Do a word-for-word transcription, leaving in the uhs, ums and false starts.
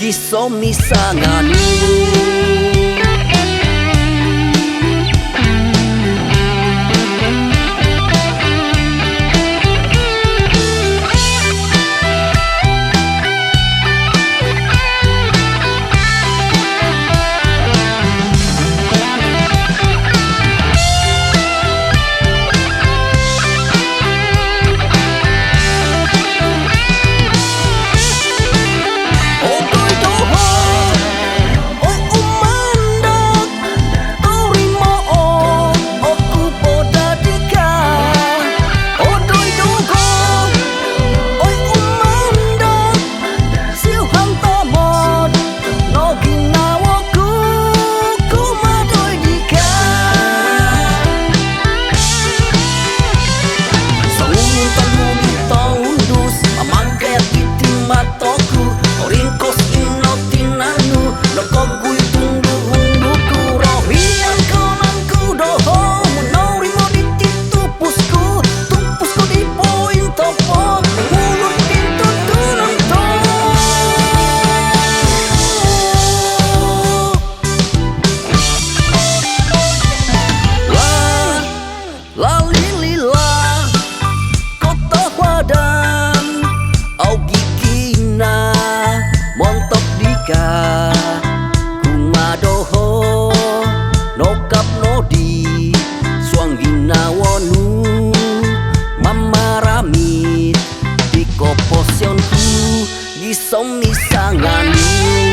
Gisom i sanganu. Odoi doho, oi umandak, torimoon oku po dadi ka. Odoi doho, oi umandak, siuhan tomod no ginawoku kumaa doid dika. Songuhun tolu di tondus, mamagat iti matoku, oringkos ino tinan nu, nokogui tundu-unduku, rohian kananku doho, monorimo diti tupusku, tupusku di pointopot, mongulun pintu tunanto. La, lalilila, kotohuadan, au gigina, montok dika, kumaa doho, nokap nodi, suang ginawo nu, mamaramit, di koposion ku, gisom i sanganu.